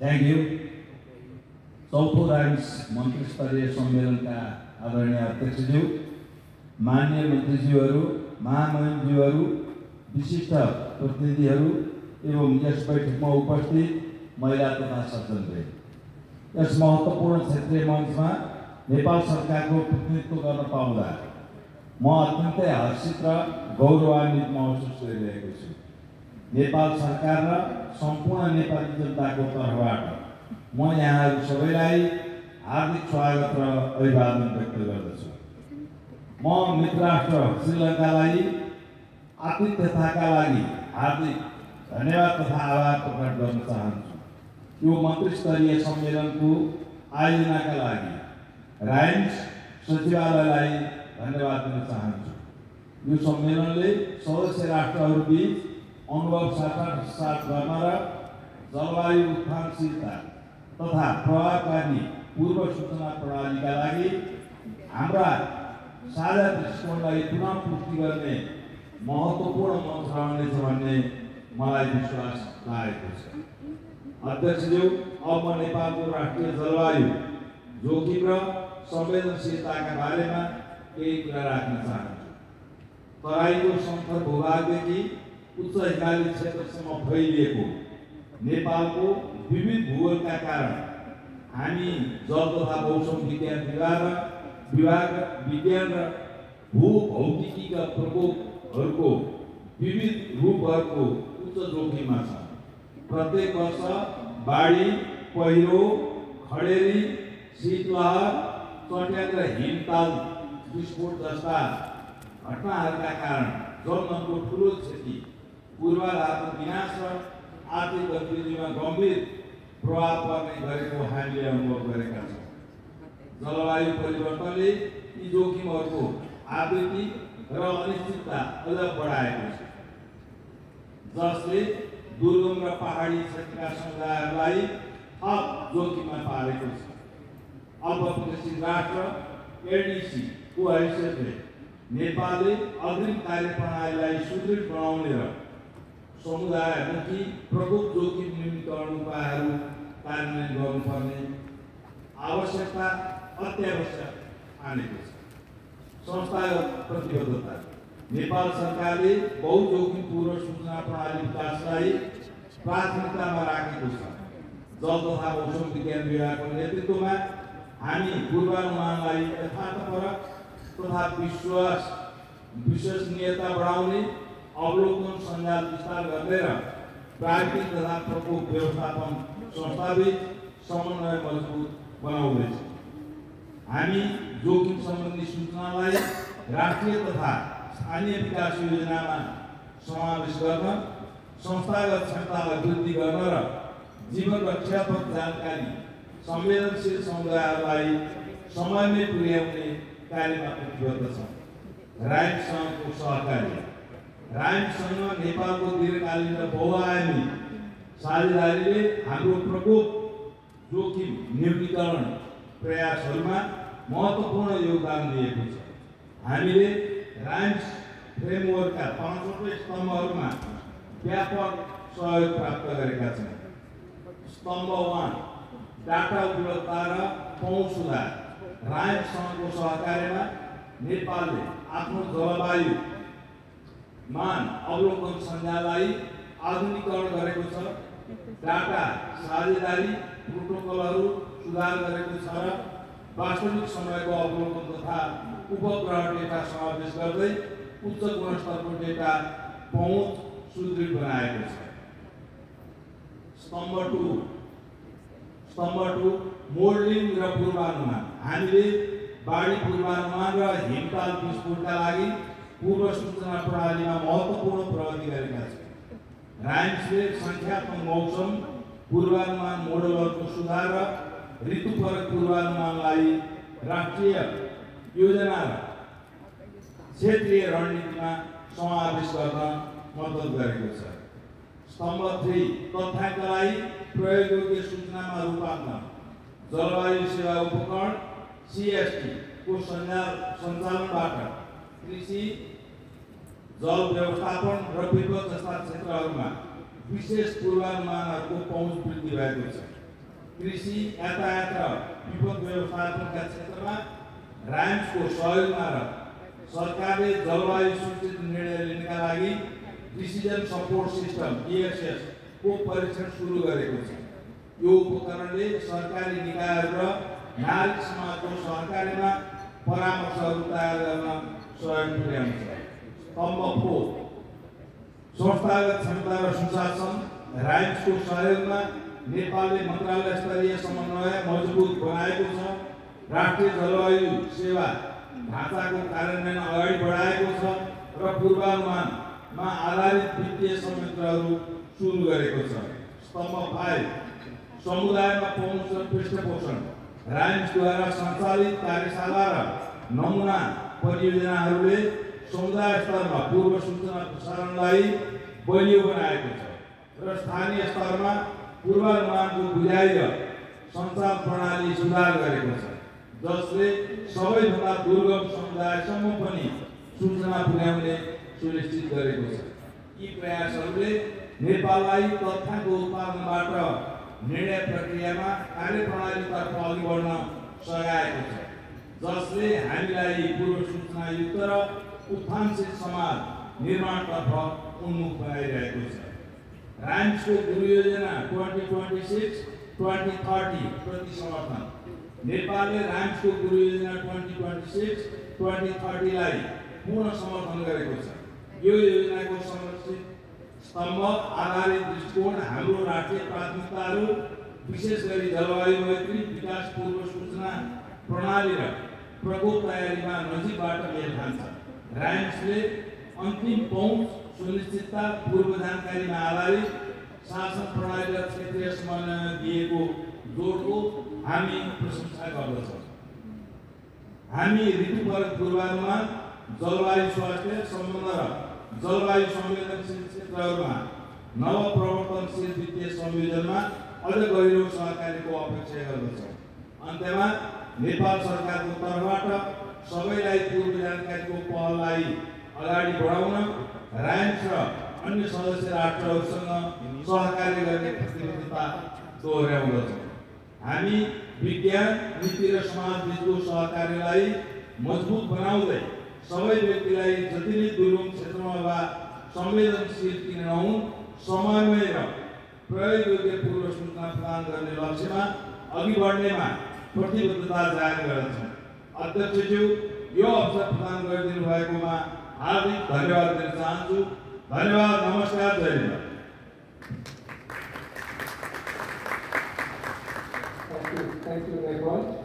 Thank you. चौथो rhymes मन्त्रीस्तरीय सम्मेलनका आदरणीय अध्यक्षज्यू, माननीय मन्त्रीज्यूहरू, महामहिमज्यूहरू, विशिष्ट प्रतिनिधिहरू एवं यस बैठकमा उपस्थित महिला तथा सज्जनवृन्द, यस महत्त्वपूर्ण क्षेत्रीय मञ्चमा नेपाल सरकारको प्रतिनिधित्व गर्न पाउँदा म अत्यन्तै हर्षित र गौरवान्वित महसुस गरिरहेको छु। नेपाल सरकार र सम्पूर्ण नेपाली जनताको तर्फबाट म यहाँहरू सबैलाई हार्दिक स्वागत र अभिवादन व्यक्त गर्दछु। म मित्र राष्ट्र श्रीलङ्कालाई आतिथ्यताका लागि हार्दिक धन्यवाद तथा आभार प्रकट गर्न चाहन्छु। यो मन्त्रीस्तरीय सम्मेलनको आयोजनाका लागि राइम्स सचिवालयलाई धन्यवाद दिन चाहन्छु। यो सम्मेलनले सदस्य राष्ट्रहरूबीच अनुभव साझा गर्न र जलवायु उत्थानशीलता तथा प्रभावकारी पूर्व सूचना प्रणालीका लागि हाम्रा साझा दृष्टिकोणलाई पुनः पुष्टि गर्ने महत्त्वपूर्ण मञ्च रहनेछ भन्ने मलाई विश्वास लागेको छ। अध्यक्षज्यू, अब म नेपालको राष्ट्रिय जलवायु जोखिम र संवेदनशीलताका बारेमा केही कुरा राख्न चाहन्छु। तराईको समथर भूभागदेखि उच्च हिमाली क्षेत्रसम्म फैलिएको नेपालको विविध भूगोलका कारण हामी जल तथा मौसम विज्ञान विज्ञान र भूभौतिकीका प्रकोपहरूको विविध रूपहरूको उच्च जोखिममा छ। प्रत्येक वर्ष बाढी, पहिरो, खडेरी, शीतलहर, चट्याङ र हिमताल विस्फोट जस्ता घटनाहरूका कारण जनधनको ठुलो क्षति, पूर्वाधारको विनाश र आर्थिक गतिविधिमा गम्भीर प्रभाव पर्ने गरेको हामीले अनुभव गरेका छौँ। जलवायु परिवर्तनले यी जोखिमहरूको आवृत्ति र अनिश्चितता अझ बढाएको छ, जसले दुर्गम र पहाडी क्षेत्रका समुदायहरूलाई थप जोखिममा पारेको छ। अल्पविकसित राष्ट्र एडीसी को हैसियतले नेपालले अग्रिम कार्यप्रणालीलाई सुदृढ बनाउने र समुदायमुखी प्रकोप जोखिम न्यूनीकरण उपायहरू कार्यान्वयन गर्नुपर्ने आवश्यकता अत्यावश्यक ठानेको छ। संस्थागत प्रतिबद्धता, नेपाल सरकारले बहुजोखिम पूर्व सूचना प्रणाली विकासलाई प्राथमिकतामा राखेको छ। जल तथा मौसम विज्ञान विभागको नेतृत्वमा हामी पूर्वानुमानलाई यथार्थपरक तथा विश्वसनीयता बढाउने अवलोकन सञ्जाल विस्तार गर्ने र प्राकृतिक तथा प्रकोप व्यवस्थापन संस्थाबीच समन्वय मजबुत बनाउँदैछ। हामी जोखिम सम्बन्धी सूचनालाई राष्ट्रिय तथा स्थानीय विकास योजनामा समावेश गर्न, संस्थागत क्षमतालाई वृद्धि गर्न र जीवन रक्षात्मक जानकारी संवेदनशील समुदायहरूलाई समयमै पुर्याउने कार्यमा प्रतिबद्ध छ। राइम्ससँगको सहकार्य, राइम्ससँग नेपालको दीर्घकालीन र बहुआयामी साझेदारीले हाम्रो प्रकोप जोखिम न्यूनीकरण प्रयासहरूमा महत्त्वपूर्ण योगदान दिएको छ। हामीले राइम्स फ्रेमवर्कका 5वटै स्तम्भहरूमा व्यापक सहयोग प्राप्त गरेका छौँ। स्तम्भ 1 डाटा उपलब्धता र पहुँच सुधार। राइम्ससँगको सहकार्यमा नेपालले आफ्नो जलवायु मान अवलोकन सञ्जाललाई आधुनिकीकरण गरेको छ, डाटा साझेदारी प्रोटोकलहरू सुधार गरेको छ र वास्तविक समयको अवलोकन तथा उपग्रह डेटा समावेश गर्दै उच्च गुणस्तरको डेटा पहुँच सुदृढ बनाएको छ। स्तम्भ 2 मोडलिङ र पूर्वानुमान। हामीले बाढी पूर्वानुमान र हिमताल विस्फोटका लागि पूर्व सूचना प्रणालीमा महत्त्वपूर्ण प्रगति गरेका छौँ। राइम्सले सङ्ख्यात्मक मौसम पूर्वानुमान मोडलहरूको सुधार र ऋतुपरक पूर्वानुमानलाई राष्ट्रिय योजना र क्षेत्रीय रणनीतिमा समावेश गर्न मद्दत गरेको छ। स्तम्भ 3 तथ्याङ्कलाई प्रयोगयोग्य सूचनामा रूपान्तरण। जलवायु सेवा उपकरण CST को सञ्चालनबाट कृषि, जल व्यवस्थापन र विद्युत जस्ता क्षेत्रहरूमा विशेष पूर्वानुमानहरूको पहुँच वृद्धि भएको छ। कृषि, यातायात र विपद व्यवस्थापनका क्षेत्रमा राइम्सको सहयोगमा र सरकारले जलवायु सूचित निर्णय लिनका लागि डिसिजन सपोर्ट सिस्टम DSS को परीक्षण सुरु गरेको छ। यो उपकरणले सरकारी निकायहरू र नागरिक समाजको सहकार्यमा परामर्शहरू तयार गर्न सहयोग पुर्याउँछ। स्तम्भ 4 संस्थागत क्षमता र सुशासन राइम्सको सहयोगमा नेपालले मन्त्रालय स्तरीय समन्वय मजबुत बनाएको छ। राष्ट्रिय जलवायु सेवा ढाँचाको कार्यान्वयन अगाडि बढाएको छ र पूर्वानुमानमा आधारित वित्तीय संयन्त्रहरू सुरु गरेको छ। स्तम्भ 5 समुदायमा पहुँच र पृष्ठपोषण राइम्सद्वारा सञ्चालित कार्यशाला र नमुना परियोजनाहरूले समुदाय स्तरमा पूर्व सूचना प्रसारणलाई बलियो बनाएको छ र स्थानीय स्तरमा पूर्वानुमानको बुझाइ र सञ्चार प्रणाली सुधार गरेको छ, जसले सबैभन्दा दुर्गम समुदायसम्म पनि सूचना पुर्याउने सुनिश्चित गरेको छ। यी प्रयासहरूले नेपाललाई तथ्याङ्क उत्पादनबाट निर्णय प्रक्रियामा कार्यप्रणालीतर्फ अघि बढ्न सघाएको छ, जसले हामीलाई पूर्व सूचनायुक्त र उत्थानशील समाज निर्माणतर्फ उन्मुख बनाइरहेको छ। राइम्सको गुरुयोजना 2026-2030 प्रति समर्थन नेपालले राइम्सको गुरुयोजना 2026-2030 लाई पुनः समर्थन गरेको छ। यो योजनाको संरक्षित स्तम्भ आधारित दृष्टिकोण हाम्रो राष्ट्रिय प्राथमिकताहरू, विशेष गरी जलवायु मैत्री, विकास पूर्व सूचना प्रणाली र प्रकोप तयारीमा नजिकबाट मेल खान्छ। राइम्सले अन्तिम पहुँच, सुनिश्चितता, पूर्व जानकारीमा आधारित शासन प्रणाली र क्षेत्रीय समन्वय दिएको जोडको हामी प्रशंसा गर्दछौँ। हामी ऋतुपरक पूर्वानुमान, जलवायु स्वास्थ्य सम्बन्ध र जलवायु संवेदनशील क्षेत्रहरूमा नवप्रवर्तनशील वित्तीय संयोजनमा अझ गहिरो सहकारीको अपेक्षा गर्दछौँ। अन्त्यमा नेपाल सरकारको तर्फबाट सबैलाई पूर्व जानकारीको पहललाई अगाडि बढाउन राइम्स र अन्य सदस्य राष्ट्रहरूसँग सहकार्य गर्ने प्रतिबद्धता दोहोर्याउँदछौँ। हामी विज्ञान, नीति र समाजबीचको सहकार्यलाई मजबुत बनाउँदै सबै व्यक्तिलाई जति नै दुर्गम क्षेत्रमा वा संवेदनशील किन नहुन्, समन्वय र प्रयोगयोग्य पूर्व सूचना प्रदान गर्ने लक्ष्यमा अघि बढ्नेमा प्रतिबद्धता जाहेर गर्दछौँ। अध्यक्षज्यू, यो अवसर प्रदान गरिदिनु भएकोमा हार्दिक धन्यवाद दिन चाहन्छु। धन्यवाद, नमस्कार, जय हिन्द। Thank you, Nepal.